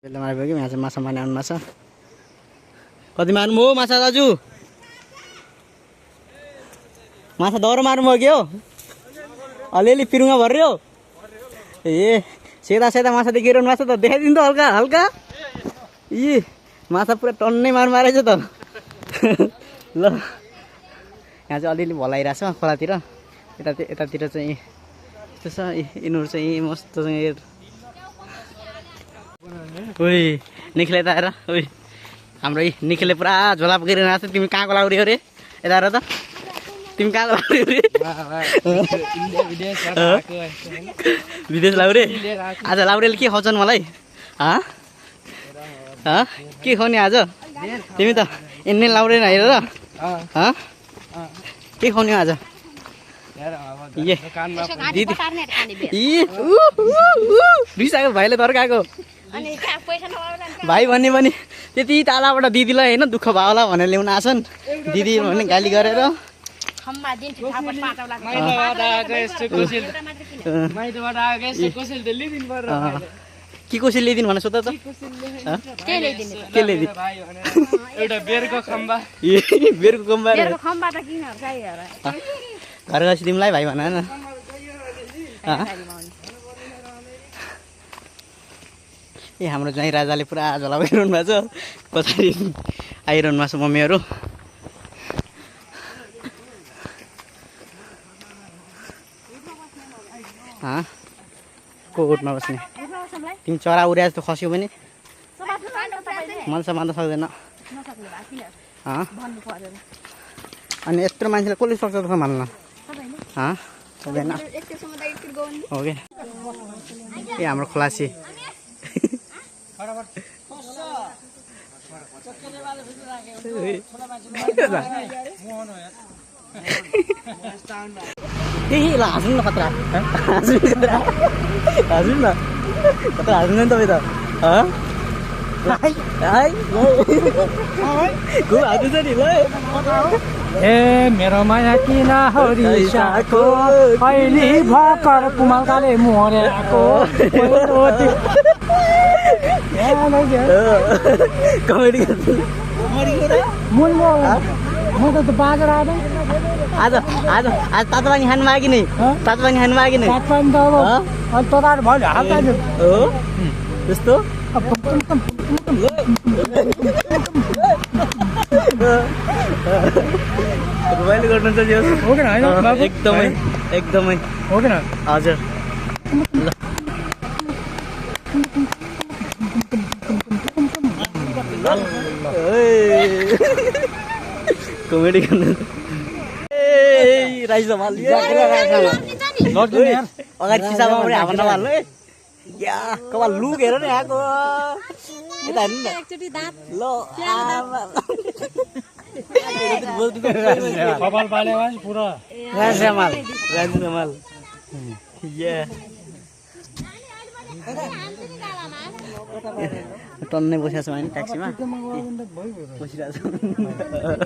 मारेको यहाँ चाहिँ माछा मार्ने आउनु माछा कति मार्नु हो माछा दाजु माछा दौरो मार्नु भयो कि हो अलिअलि पिरुङ्गा भर्यो ए सेता सेता माछा देखिरहनु माछा त देखाइदिनु त हल्का हल्का यी माछा पुरा टन्नै मारेछ त ल यहाँ चाहिँ अलिअलि भलाइरहेछ खोलातिर यतातिर चाहिँ यस्तो छ यिनीहरू चाहिँ मस्तसँग ओइ निखिले त आएर ओइ हाम्रो निखिले पुरा झोला पक्रिरहेको छ तिमी कहाँको लाउरी हो रे यता आएर त तिमी कहाँको लाउरी हो रे विदेश लाउरे आज लाउरेले के खुवाउँछन् मलाई के खुवाउने आज तिमी त यिनै लाउरे हेर र के खुवाउने आज दिदी रिसाएको भाइले तर्काएको भाइ भन्ने पनि त्यति टालाबाट दिदीलाई होइन दुःख भयो होला भनेर ल्याउन आछन् दिदी भने गाली गरेर के कोसिल ल्याइदिनु भने सोध त के ल्याइदिनु एउटा बेरको खम्बा बेरको खम्बा घर गएपछि तिमीलाई भाइ भन न ए हाम्रो ज्वाइँ राजाले पुरा झोला भइरहनु भएको छ पछाडि आइरहनु भएको छ मम्मीहरू को उठ्न बस्ने तिमी चरा उड्या जस्तो खस्यो भने मलाई त मान्न सक्दैन अनि यत्रो मान्छेलाई कसले सक्छ त मान्न सक्दैन हो कि ए हाम्रो खलासी ल हाँस्नु न खतरा हाँस्नु न खतरा हाँस्नु नि तपाईँ त खुब हाँस्नु छ नि ल ए मेरो माया किन हरिसाको अहिले भर्खर पुमालकाले मरेको कमेडी म त बाजा आएको आज आज आज तातो पानी खानु मागे नि तातो पानी खानु मागे नि पानी त अब तताएर भयो हाल्दा हो त्यस्तो रमाइलो गर्नुहुन्छ हो कि होइन एकदमै एकदमै हो कि हजुर कमेडी गर्नु राइस धमाल अगाडि सिसामा पनि हावा नहाल्नु है या कपाल लुक हेर न यहाँको यता हेर्नु न ल कपाल पाले पुरा राइस धमाल या टन्नै बसेको छ भने ट्याक्सीमा बसिरहेको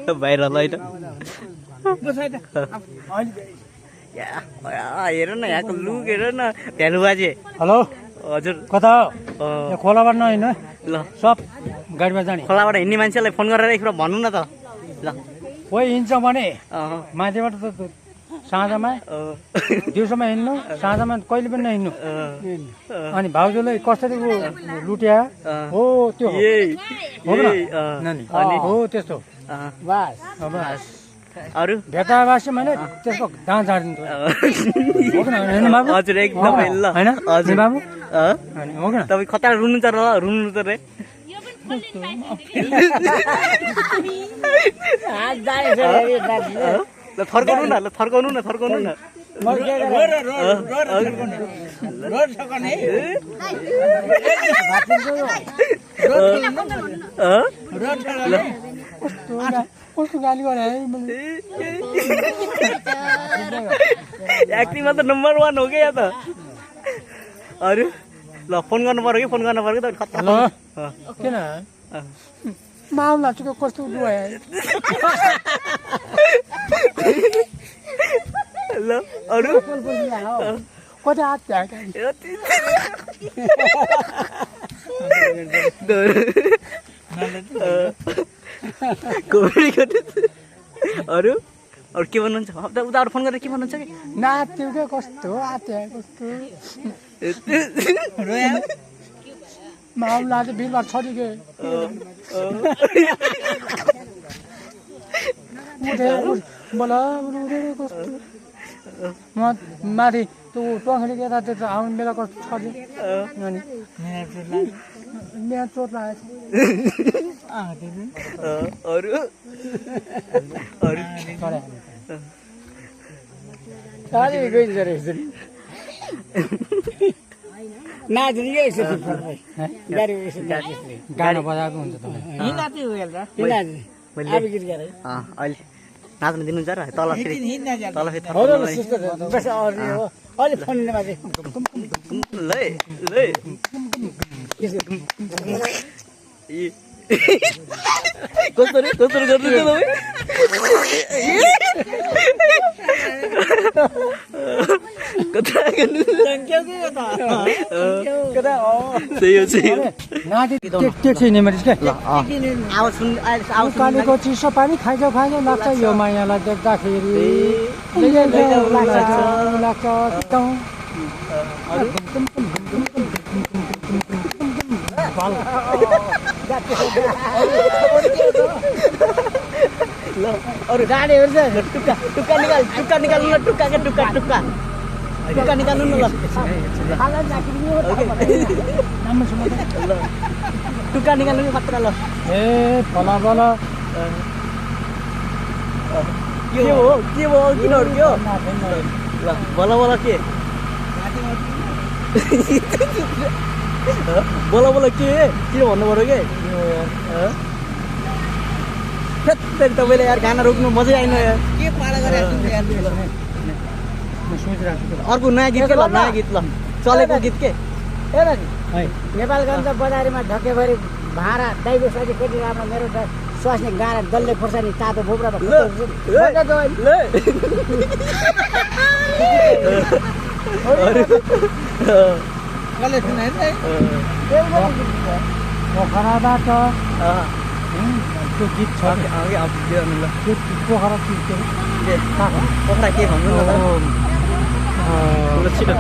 छ बाहिर ल हेर न यहाँको लुक हेर न भ्यालु बाजे हेलो हजुर कता हो खोलाबाट नहिँड्नु ल सब गाडीमा जाने खोलाबाट हिँड्ने मान्छेलाई फोन गरेर एकपल्ट भन्नु न त ल कोही हिँड्छ भने माथिबाट त साँझमा दिउँसोमा हिँड्नु साँझमा कहिले पनि नहिँड्नु अनि भाउजूले कसरी लुट्या हो त्यो हो त्यस्तो बस अरू भेटाबासी भने त्यसको दाँत झारिदिन्छ हजुर एकदमै ल होइन हजुर बाबु हो कि तपाईँ कता रुनु त रुनु त रे ल थर्काउनु न कस्तो गाली गरे एक्टिङमा त नम्बर 1 हो क्या त अरू ल फोन गर्नु पर्यो त हेलो किन माउला चुके कस्तो डुवायो ल अरू कति हात कमेडी गर्नु अरू अरू के भन्नुहुन्छ उताबाट फोन गरेर के भन्नुहुन्छ कि नाच्यो क्या कस्तो आत्या कस्तो मामला चाहिँ भिडभाड छ नि के बोला कस्तो म माथि त्यो टङ्खले यता त्यता आउनु बेला कस्तो छ अनि यहाँ चोट लागेको अरू गाना बजाएको हुन्छ अहिले नाच्न दिनुहुन्छ र तल फेरि कस्तो गर्नु ट्याक्सी निमेरिस क्या उकालीको चिसो पानी खाइजाउ लाग्छ यो मायालाई देख्दाखेरि लाग्छ अरू गाडीहरू चाहिँ टुक्का निकाल्नु ल टुक्का निकाल्नु न ल टुक्का निकाल्नु मात्र ल ए फला बला के हो किन अड्क्यो ल बल के बल के भन्नु पर्यो के तपाईँले यार गाना रोक्नु मजै आएन यार के पाला अर्को नयाँ गीत के ल नयाँ गीत ल चलेको गीत के नेपालगञ्ज बजारमा ढकेभरि भाँडा दाइबो साथी कति राम्रो मेरो त स्वास्नी गाडा डल्ले खोर्सानी तातो बोक्रा पोखराबाट त्यो गीत छ पोखरा पोखरा के भन्नु छिटो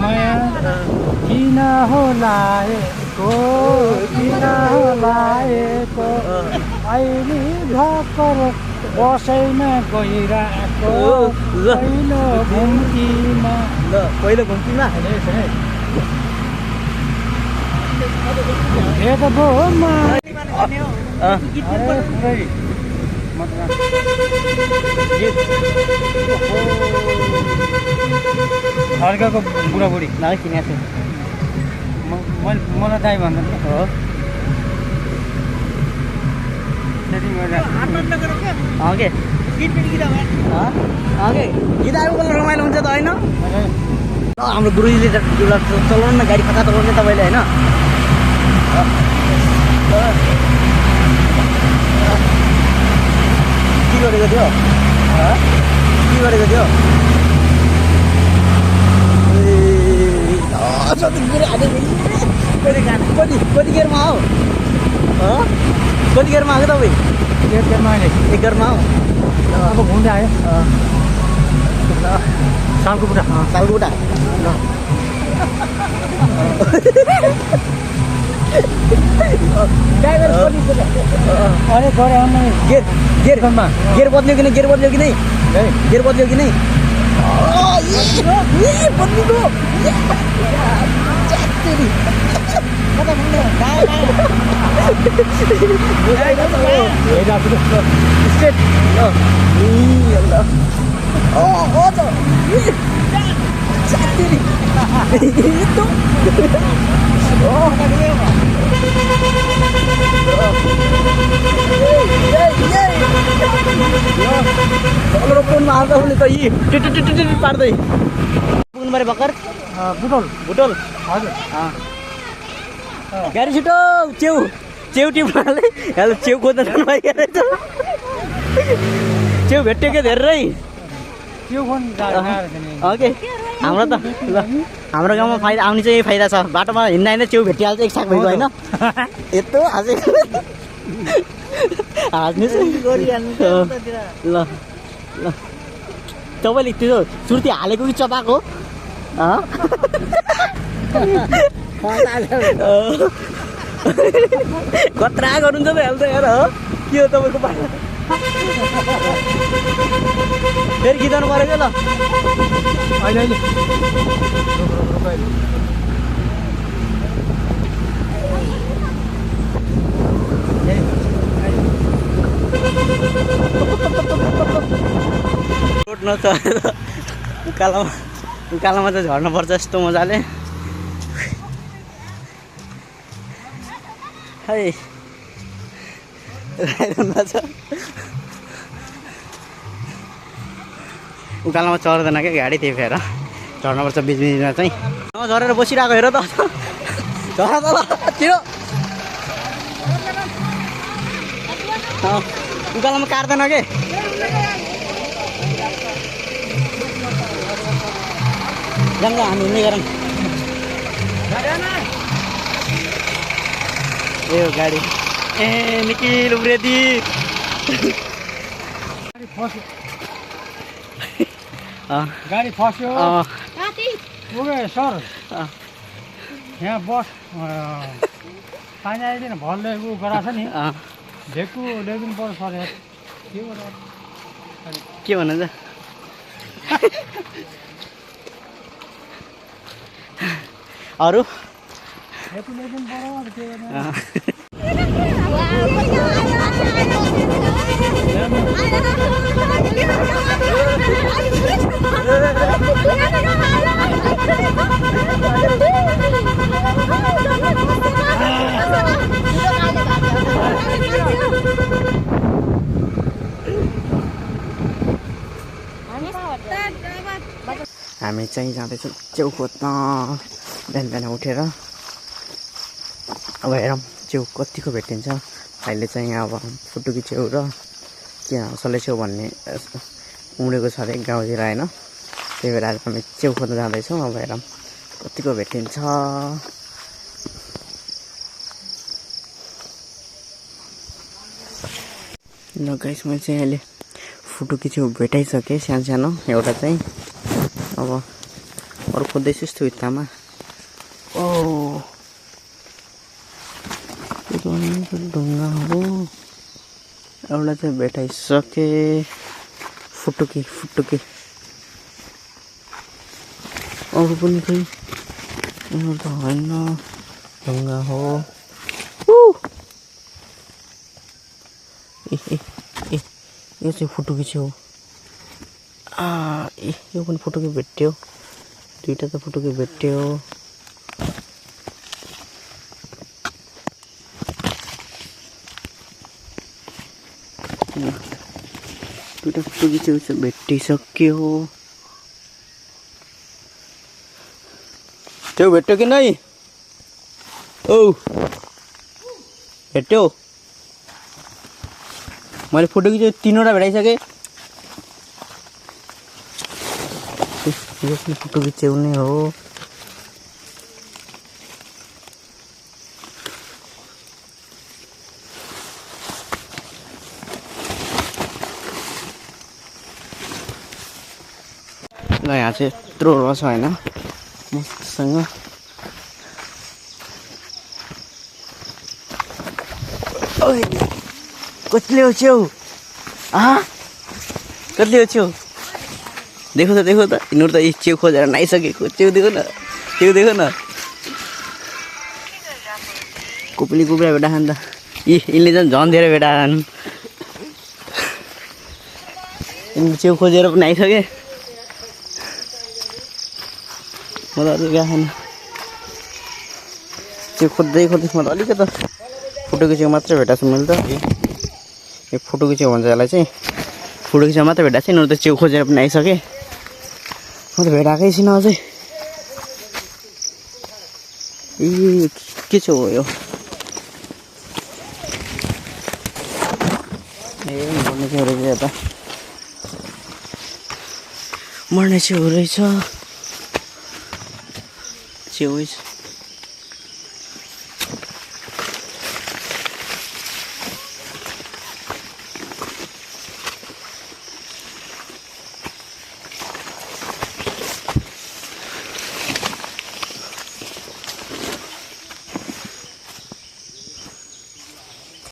माया किन होलाएको अहिले भर्खर बसैमा गइरहेको पहिलो घुम्तीमा भेटभोमा अर्काको बुढाबुढी नाइ किनेको मलाई दाइ भन्दा हो गीत आएको बेला रमाइलो हुन्छ त होइन हाम्रो गुरुजीले चलाउनु न गाडी खता चलाउने तपाईँले होइन के गरेको थियो कति गेयरमा हो कति गेयरमा आएको तपाईँ एक गेयरमा हो अब घुम्दै आयो सालको बुढा अरे गरे गेयर बद्ल्यो कि नै बद्लिएको पार्दै पुग्नु पऱ्यो भर्खर बुटोल हजुर गाडी छिटो च्याउ टिप्नाले हेलो च्याउ खोज्न जानुभएको रहेछ च्याउ भेट्यो क्या धेरै त्यो फोन गाह्रो छ नि ओके हाम्रो त ल हाम्रो गाउँमा फाइदा आउने चाहिँ यही फाइदा छ बाटोमा हिँड्दा हिँड्दै च्याउ भेटिहाल्छ एक साग भइगयो होइन यत्रो हाँसेको हाँस्ने ल ल तपाईँले त्यो सुर्ती हालेको कि चपाएको कत्रा गर्नुहुन्छ त हेल्छ हेर हो के हो तपाईँको बाटो फेरि गीताउनु पऱ्यो क्या ल अहिले रोड नचलेर उकालोमा उकालोमा चाहिँ झर्नुपर्छ यस्तो मजाले है छ उकालोमा चढ्दैन क्या गाडी त्यही भएर झर्नुपर्छ बिचबिचमा चाहिँ झरेर बसिरहेको हेर त झर त ल त्यो उकालोमा काट्दैन के जान्छ हामी हिँड्ने गरौँ ए गाडी ए निकिल उब्रेदी गाडी फस्यो ओके सर यहाँ बस पानी आइदिएन भलले उ गराएको छ नि भेकु ल्याइदिनु पर्छ सर के भन्नुहुन्छ अरू भेकु ल्याइदिनु पर्यो के हामी चाहिँ जाँदैछौँ च्याउ खोज्न बिहान बिहान उठेर अब हेरौँ च्याउ कतिको भेटिन्छ अहिले चाहिँ अब फुटुकी च्याउ र के सले च्याउ भन्ने उम्रेको छ अरे गाउँतिर होइन त्यही भएर आज हामी च्याउ खोज्न जाँदैछौँ अब हेरौँ कतिको भेटिन्छ ल गाइस मैले चाहिँ अहिले फुटुकी च्याउ भेटाइसकेँ सानो सानो एउटा चाहिँ अब अरू खोज्दैछु यस्तो भित्तामा ओ ढुङ्गा हो एउटा चाहिँ भेटाइसकेँ फुटुकी फुटुकी अरू पनि खोइ उनीहरू त होइन ढुङ्गा हो ए ए ए यो चाहिँ फुटुकी च्याउ ए यो पनि फुटुकी भेट्यो दुईवटा त फुटुकी भेट्यो दुईवटा फुटुकी च्याउ चाहिँ भेटिसक्यो त्यो भेट्यो कि नै औ भेट्यो मैले फुटुकी च्याउ तीनवटा भेटाइसकेँ यो पनि फुटुकी च्याउ नै हो ल यहाँ चाहिँ यत्रो रस होइन मसँग कतिले हो च्याउ कतिले हो च्याउ देखो त यिनीहरू त यी च्याउ खोजेर नाइसकेको च्याउ देखो न कुपली कुपला भेटा खान त यिनले झन् धेरै भेटा खानु यिनीहरू च्याउ खोजेर पनि आइसके म त अलिक खानु च्याउ खोज्दै म त अलिकति फुटुकी च्याउ मात्रै भेटाएको छु मैले त यो फुटुकी च्याउ भन्छ यसलाई चाहिँ फुटुकी च्याउ मात्रै भेटाएको छ यिनीहरू त च्याउ खोजेर पनि आइसके म त भेटाएकै छैन अझै ए के च्याउ हो यो ए भन्ने च्याउ रहेछ यता मर्ने छेउ रहेछ छेउ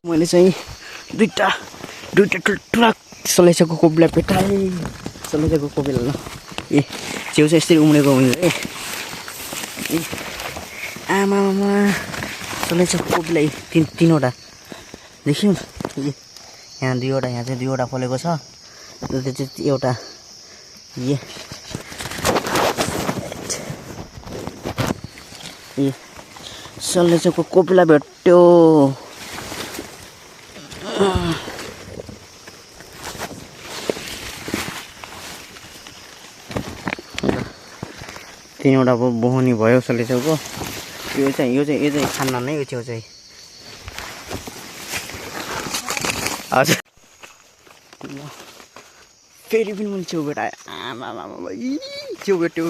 मैले चाहिँ दुईटा ठुल्ठुला सलेचोको कोपिला पेटाएँ सलेचोको कोपिला ल ए छेउ चाहिँ यसरी उम्रेको हुन्छ है ए आमामा सलेचोको कोपिला तीनवटा देख्यौ ए यहाँ दुईवटा यहाँ चाहिँ दुईवटा फलेको छ त्यो चाहिँ एउटा ए सलेचोको कोपिला भेट्यो तीनवटा बोहनी भयो सलेचोको यो चाहिँ खान्न नै यो छेउ चाहिँ हजुर फेरि पनि मैले छेउ भेटाएँ आमा छेउ भेट्यो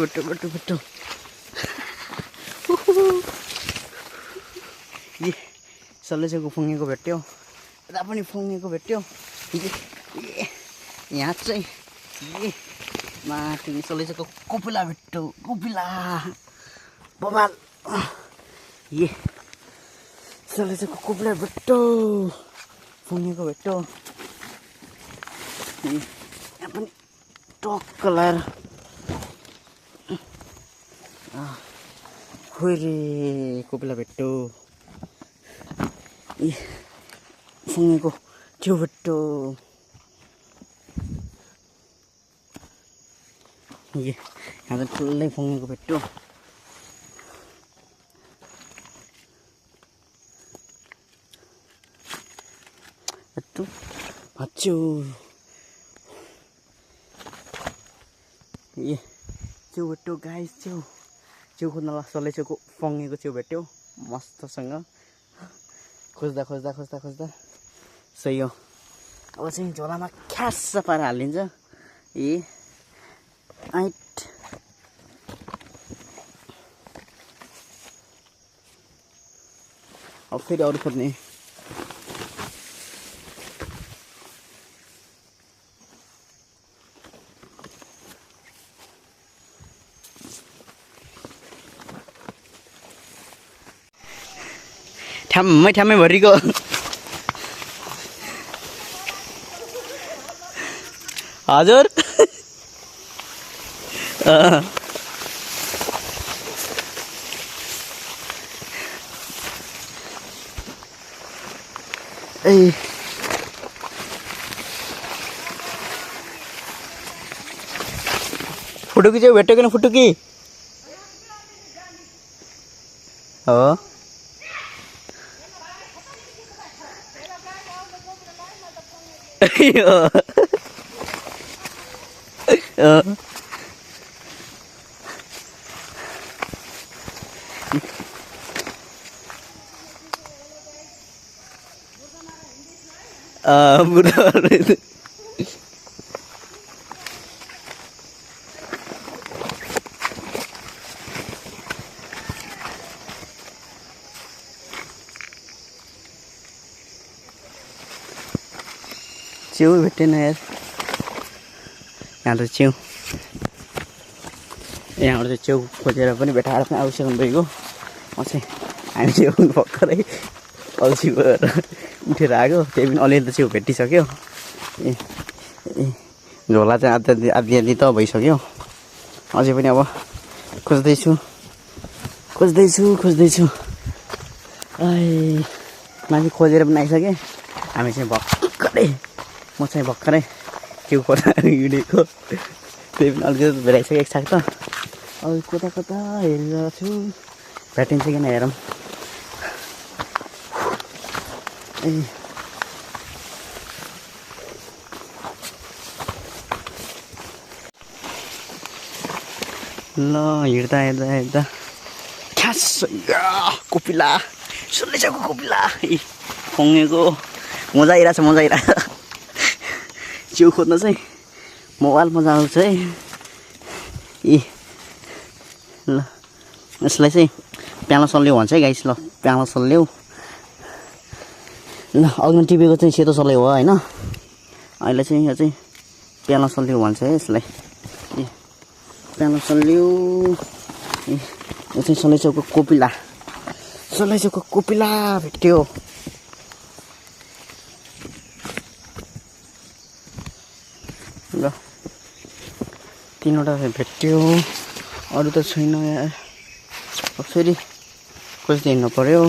ए सलेचोको फुङ्गेको भेट्यो यता पनि फुङ्गेको भेट्यो यहाँ चाहिँ ए माथि सलेचोको कोपिला भेट्यो कोपिला बबाल ए सलेचोको कोपिला भेट्यो फुङ्गेको भेट्यो यहाँ पनि टक्क लाएर खोइ रे कोपिला भेट्यो ए फुङ्गेको छेउ भेट्यो यहाँ त ठुलै फुङ्गेको भेट्यो यत्रो भाच्यो ए छेउ भेट्यो गाइस छेउ खोज्न सलेचोको फङ्गेको छेउ भेट्यो मस्तसँग खोज्दा सही हो अब चाहिँ झोलामा ख्यास पारेर हालिदिन्छ ए आइट अब फेरि अरू खोज्ने ठ्याम्मै भरिको हजुर ए फुटुकी चाहिँ भेट्यो कि फुटुकी हो बुढा छेउ भेटेन यार यहाँ त छेउ यहाँबाट चाहिँ छेउ खोजेर पनि भेटाएर पनि आवश्यक भइगयो म चाहिँ हामी चाहिँ भर्खरै अल्छी भएर उठेर आएको त्यही पनि अलिअलि त छेउ भेटिसक्यो ए झोला चाहिँ आधी त भइसक्यो अझै पनि अब खोज्दैछु माथि खोजेर पनि आइसकेँ हामी चाहिँ म चाहिँ भर्खरै छेउ खोज्दा हिँडेको त्यही पनि अलिकति भेटाइसकेँ एकछाक त अब कता हेरेर छु भेटिन्छ कि हेरौँ ए ल हेर्दा ख्यास कोपिला सलेचोको कोपिला फुङ्गेको मजा आइरहेछ छेउ खोज्न चाहिँ मोबाइल मजा आउँछ है ए ल यसलाई चाहिँ प्यालो सल्लेउ भन्छ है गाइस। ल प्यालो सल्लेउ। ल अघि टिपेको चाहिँ सेतो सल्लेउ हो होइन। अहिले चाहिँ यो चाहिँ प्यालो सल्लेउ भन्छ है यसलाई। ए प्यालो सल्लेउ। ए यो चाहिँ सल्लेचौको कोपिला। सल्लेचौको कोपिला भेट्यो। ल 3वटा भेट्यो। अरू त छैन यार। फेरि खोज्दै हिँड्नु पर्यो।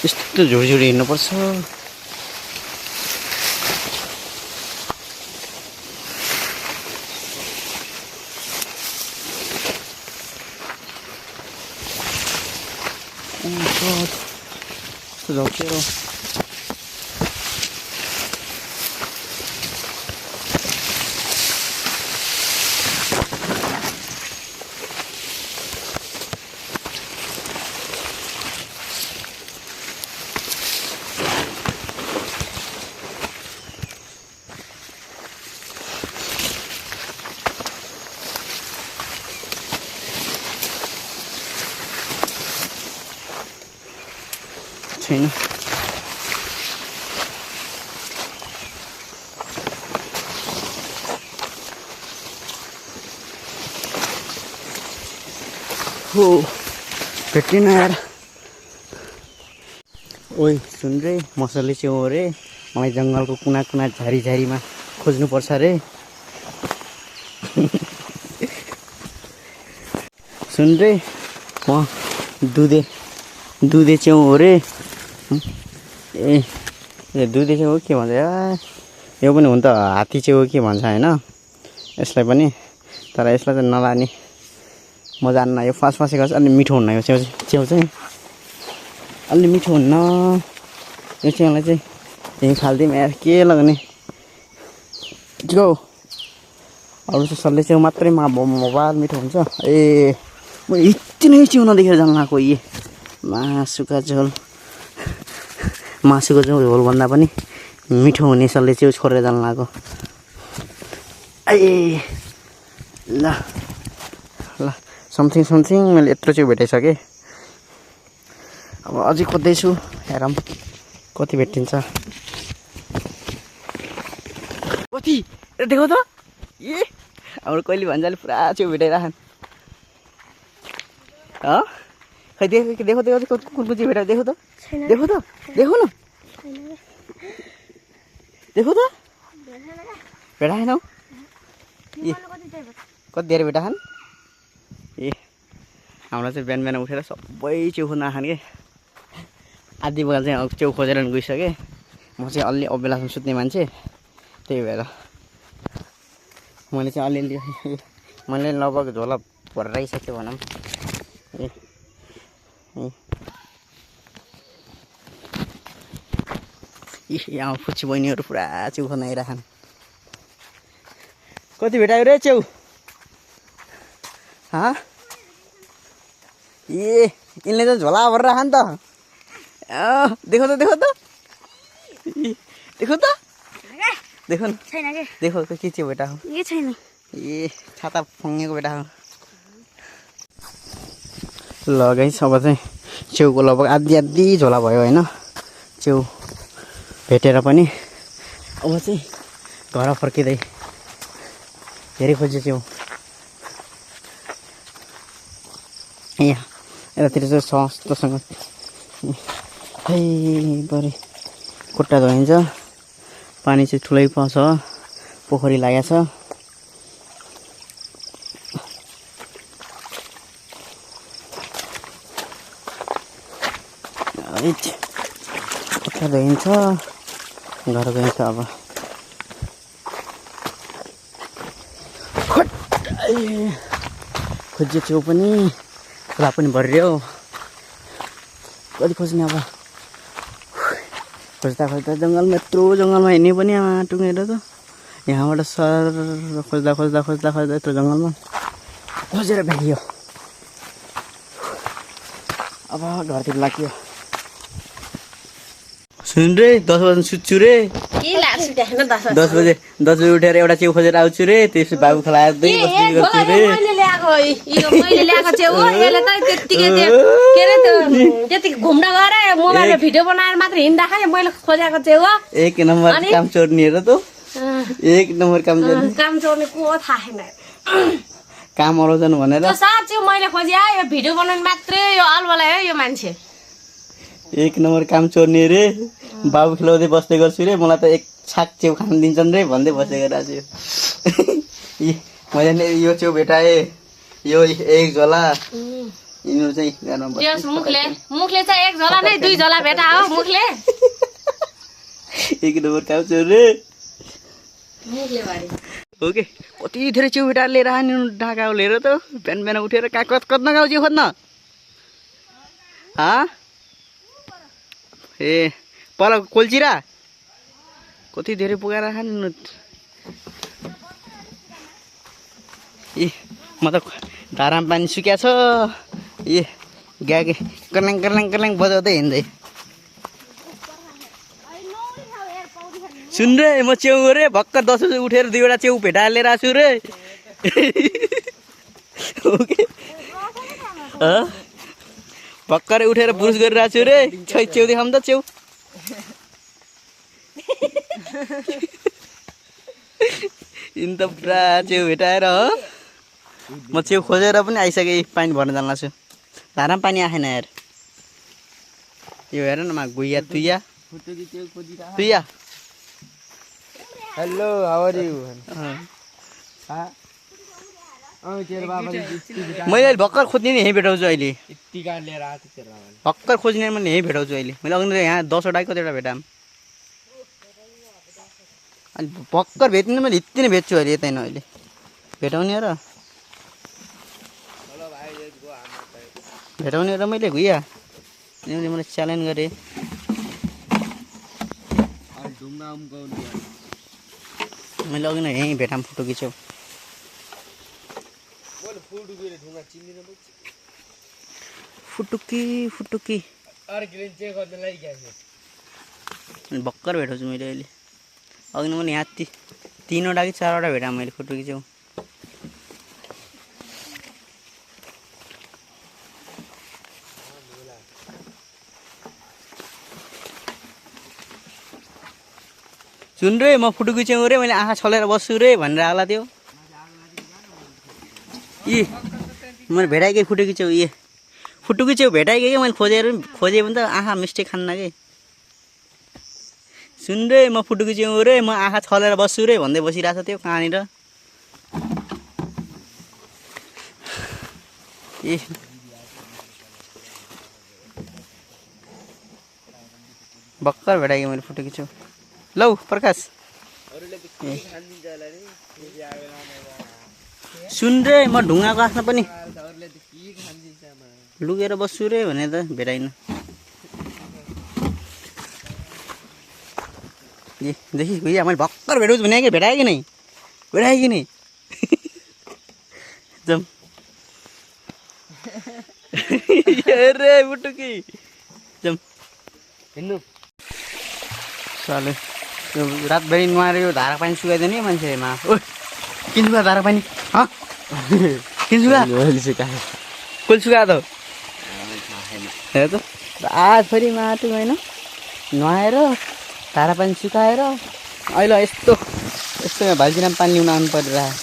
यस्तो झुडी हिँड्नुपर्छ। झोकेरो छैन। हो भेटिन यार। ओइ सुन रे मसले च्याउ रे। मलाई जङ्गलको कुना कुना झारी झारीमा खोज्नुपर्छ रे। सुन रे म दुधे च्याउ हो रे। ए दुधे च्याउ हो के भन्छ यार। यो पनि हुन त हात्ती च्याउ के भन्छ होइन यसलाई पनि। तर यसलाई चाहिँ नलाने म जान्न। यो फाँसेको छ। अलि मिठो हुन्न यो च्याउ चाहिँ। अलि मिठो हुन्न यो च्याउलाई चाहिँ। यहीँ फालिदिउँ यार के लगाउने। जो अरू चाहिँ सल्ले च्याउ मात्रै मोबाइल मिठो हुन्छ। ए म यति नै च्याउ नदेखेर जान लाग्यो। ए मासुको झोल भन्दा पनि मिठो हुने सल्ले च्याउ छोडेर जान लाग्यो। ए ल ल समथिङ मैले यत्रो च्याउ भेटाइसकेँ। अब अझै खोज्दैछु हेरौँ कति भेटिन्छ। कति देखो त। ए हाम्रो कहिले भन्छ अहिले पुरा च्याउ भेटाइराखन्। खै देखो कुन चाहिँ भेटायो देखो त। देखो न भेटाएनौ। ए कति धेरै भेटाएन। ए हाम्रो चाहिँ बिहान उठेर सबै च्याउ खोज्न आएछन् के। आधी बगाल चाहिँ च्याउ खोजेर गइसकेँ। म चाहिँ अलि अबेलासम्म सुत्ने मान्छे त्यही भएर मैले चाहिँ अलिअलि मैले लगभग झोला भराइसकेँ भनौँ। ए यहाँ फुच्ची बहिनीहरू पुरा च्याउ खोज्न आइराखन्। कति भेटायो रे च्याउ। ए यिनले त झोला भरेर राखन् त। देखो त देखो न देखो के च्याउ भेटा हो। ए छाता फङ्गेको भेटा हो। ल गाइस अब चाहिँ च्याउको लगभग आधी झोला भयो होइन च्याउ भेटेर पनि। अब चाहिँ घर फर्किँदै धेरै खोज्यो च्याउ। यहाँ यतातिर चाहिँ सस्तोसँग है बरी खुट्टा धोइन्छ। पानी चाहिँ ठुलै पाउँछ। पोखरी लागेको छ। खुट्टा धोइन्छ घर गइन्छ। अब खोज्यो च्याउ पनि खोला पनि भरियो। कति खोज्ने अब खोज्दा जङ्गलमा यत्रो जङ्गलमा हिँड्ने पनि टुङ्गेर त यहाँबाट सर खोज्दा खोज्दा खोज्दा खोज्दा यत्रो जङ्गलमा खोजेर भ्याइयो। अब घरतिर लाग्यो। सुन रे 10 बजे सुत्छु रे। के लाग्छ त्यहाँ 10 बजे उठेर एउटा च्याउ खोजेर आउँछु रे। त्यसपछि बाबु खलाएर 2 बजे गर्छु रे। मैले ल्याएको च्याउ हो। यसले त त्यतिकै के रे त्यति घुम्न गरे मोबाइलमा भिडियो बनाएर मात्र हिँड्दा खाए मैले खोजेको च्याउ हो। 1 नम्बर काम चोर्ने हेर त। 1 नम्बर काम चोर्ने। काम चोर्ने को थाहा छैन। काम अराउँछन् भनेर त्यो साँच्चै मैले खोजे यो भिडियो बनाउनु मात्रै यो अलबला हो यो मान्छे। 1 नम्बर काम चोर्ने रे। बाबु खिलाउँदै बस्दै गर्छु रे। मलाई त एक छाक च्याउ खान दिन्छन् रे भन्दै बस्दै गरिरहेको छु। मैले नि यो च्याउ भेटाएँ। यो एक झोला। यिनीहरू चाहिँ घरमा यस मुखले चाहिँ एक झोला नै 2 झोला भेटा हो मुखले। 1 नम्बर काम चोर रे। मुखले भरे ओके कति धेरै च्याउ भेटाएर लिएर आनी ढाका लिएर त बिहान बिहान उठेर कत्न गाउँ च्याउ खोज्न। ए पर कोल्चिरा कति धेरै पुगाएर खानु। ए म त धारामा पानी सुक्या छ। ए गाके कर्ल्याङ कर्ल्याङ कर्ल्याङ बजाउँदै हिँड्दै। सुन रे म च्याउ रे भक्कर 10 बजे उठेर 2वटा च्याउ भेटाएर लिएर आएको छु रे। ओके भर्खरै उठेर ब्रुस गरिरहेको छु रे। च्याउ देखाउँ त च्याउ। इन त पुरा च्याउ भेटाएर हो। म च्याउ खोजेर पनि आइसकेँ। पानी भर्न जान लाग्छु। धारामा पानी आएन यार। यो हेर न मा गुइया तुइया तुइया। Hello how are you? मैले भर्खर खोज्ने नि यहीँ भेटाउँछु अहिले। भर्खर खोज्ने मैले यहीँ भेटाउँछु अहिले। मैले अघि यहाँ 10वटा कतिवटा भेटाम। अनि भर्खर भेट्ने मैले यति नै भेट्छु अहिले। यतै न अहिले भेटाउने र भेटाउने र मैले गुइया यिनीहरूले मलाई च्यालेन्ज गरेँ। मैले अघि नै यहीँ भेटाम फोटो खिच्यौ। फुटुकी फुटुकी भर्खर भेटाउँछु मैले अहिले। अघि मैले यहाँ 3वटा कि 4वटा भेटाएँ मैले फुटुकी च्याउ। सुन रे म फुटुकी च्याउ रे। मैले आँखा छलेर बस्छु रे भनेर आला थियो। ए मैले भेटाएकै फुटुकी च्याउ। ए फुटुकी च्याउ भेटाएकै कि मैले खोजेँ भने त आँखा मिस्टेक खान्न कि। सुन रे म फुटुकी च्याउ रे। म आँखा छलेर बस्छु रे भन्दै बसिरहेको थियो कहाँनिर। ए भर्खर भेटाएँ मैले फुटुकी च्याउ। लौ प्रकाश सुन रे म ढुङ्गाको आँखमा पनि लुकेर बस्छु रे भने त भेटाइन। ए देखि भैया मैले भर्खर भेटाउँछु भने कि भेटाएँ कि नै भेटाएँ कि नै। जम रे फुटुकी जम हिँड्नु साले। रातभरि नुहाएर यो धारा पानी सुकाइदिने मान्छेमा। ओ किन सुका धारा पानी किन सुका कसले सुका त हेर त आज फेरि माटो होइन नुहाएर धारा पानी सुकाएर अहिले यस्तो भाइजिराम पानी ल्याउन आउनु परिरहेको।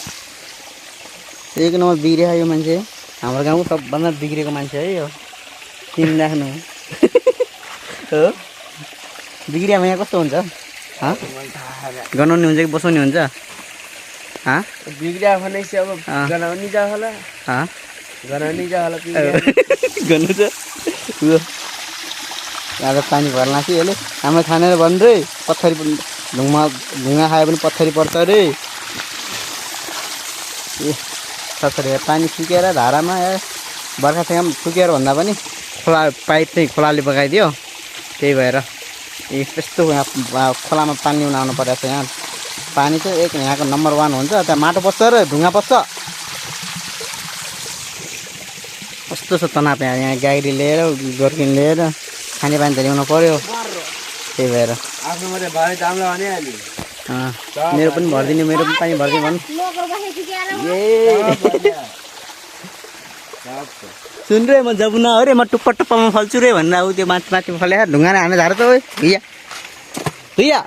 1 नम्बर बिग्रियो यो मान्छे। हाम्रो गाउँको सबभन्दा बिग्रेको मान्छे है यो। किन राख्नु हो बिग्रियामा यहाँ कस्तो हुन्छ? गनाउने हुन्छ कि बसाउने हुन्छ? बिग्रिया भनेपछि अब गनाउनी जा होला। गनाउनी जा होला गर्नु छ। आज पानी भर्ला कि यसले हाम्रो खानेर भन्नु रे। पत्थरी ढुङ्गा खायो भने पत्थरी पर्छ रे। ए पत्थरी पानी सुकेर धारामा बर्खासँग सुकेर भन्दा पनि खोला पाइप चाहिँ खोलाले बगाइदियो। त्यही भएर ए त्यस्तो खोलामा पानी ल्याउन आउनु परेको छ यहाँ। पानी चाहिँ एक यहाँको नम्बर 1 हुन्छ। त्यहाँ माटो पस्छ र ढुङ्गा पस्छ। कस्तो छ तनाव यहाँ गाडी लिएर गोर्किन लिएर खानेपानी त ल्याउनु पर्यो। त्यही भएर मेरो पनि भरिदिने, मेरो पनि पानी भरिदिनु भन्नु। सुन रे म जबुना हो रे, म टुप्पा टुप्पामा फल्छु रे भनेर ऊ त्यो माथि माथि फल्या ढुङ्गाले हाने झार त हो भैया भैया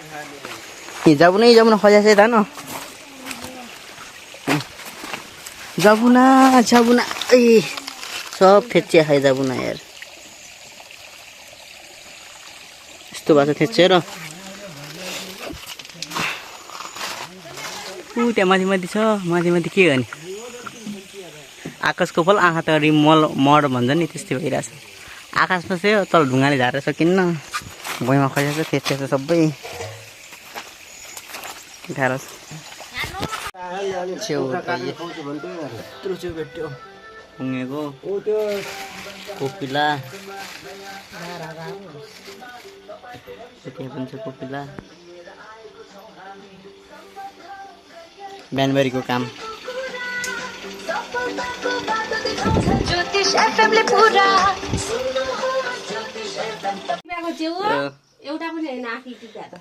जबुना खोजा चाहिँ धान जबुना जबुना ए सब थेचिया खाइ जबुना यार। यस्तो भएको छ थेचेर ऊ त्यहाँ माथि माथि छ। माथि माथि के गर्ने आकाशको फल आँखा त मड भन्छ नि त्यस्तै भइरहेछ। आकाशमा चाहिँ तल ढुङ्गाले झारेर सकिन्न। भुइँमा खसेको छ त्यस्तो सबै गाह्रो छ। छेउ भेट्यो पुगेको कोपिला त्यहाँ पनि छ कोपिला। बिहानभरिको काम एउटा पनि होइन आफै टिका त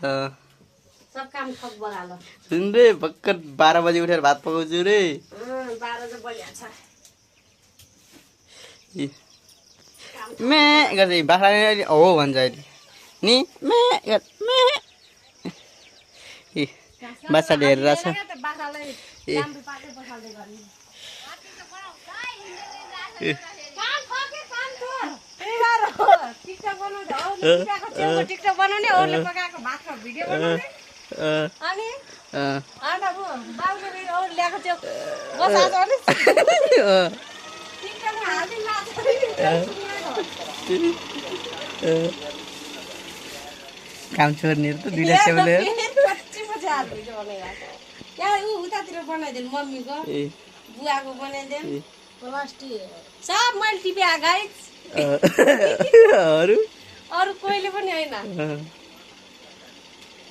सब काम ठक बगालो। सुन रे भर्खर 12 बजे उठेर भात पकाउँछु रे। 12 त बलिहाल्छ। मे गर्छ बाख्राले हो भन्छ अहिले नि मे मे बाछाले हेरेर छ। टिकटक बनाउने अरूले पकाएको भातको भिडियो बनाउने अनि ल्याएको त्यो काम छोड्नेहरू त दुईटा सेउले उतातिर बनाइदिनु मम्मीको बुवाको बनाइदिनु सब मैले टिपे गाइस अरू कोहीले पनि होइन।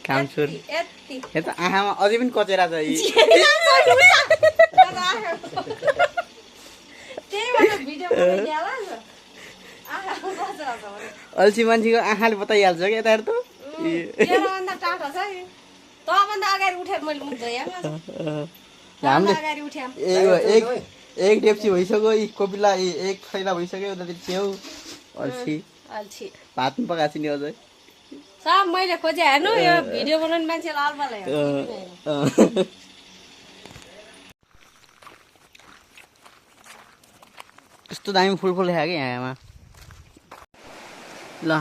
काम छोड यता आँखामा अझै पनि कचेरा छ। अल्छी मान्छेको आँखाले बताइहाल्छ क्या यताहरू त। एक डेप्ची भइसक्यो यी कोपिला एक थैला भइसक्यो उतातिर च्याउ अल्छी भात पनि पकाएको छु नि अझै सब मैले खोजे हेर्नु यो भिडियो बनाउने मान्छेलाई अल्बालाई कस्तो दामी फुल देखायो क्या यहाँमा। ल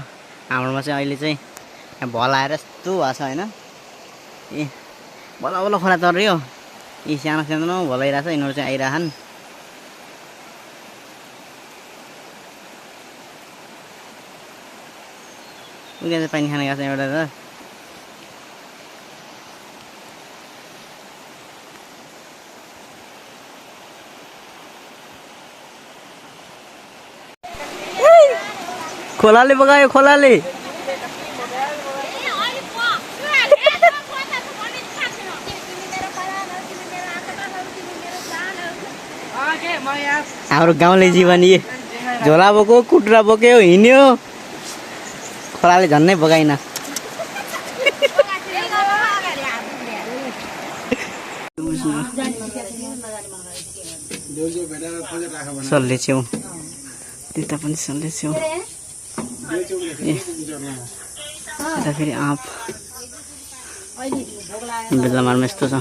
हाम्रोमा चाहिँ अहिले चाहिँ यहाँ भल आएर यस्तो भएको छ होइन। ए बल्ल बल्ल खोला तर्यो। यी सानो सानो भल आइरहेछ यिनीहरू चाहिँ आइरहन्। उयो चाहिँ पानी खाने गएको छ एउटा त। खोलाले बगायो खोलाले। हाम्रो गाउँले जीवन यी झोला बोक्यो कुटुरा बोक्यो हिँड्यो खोलाले झन्नै बगाइन। सल्ले छेउ त्यता पनि सल्ले छेउ यता फेरि आँप बेलामारमा यस्तो छ।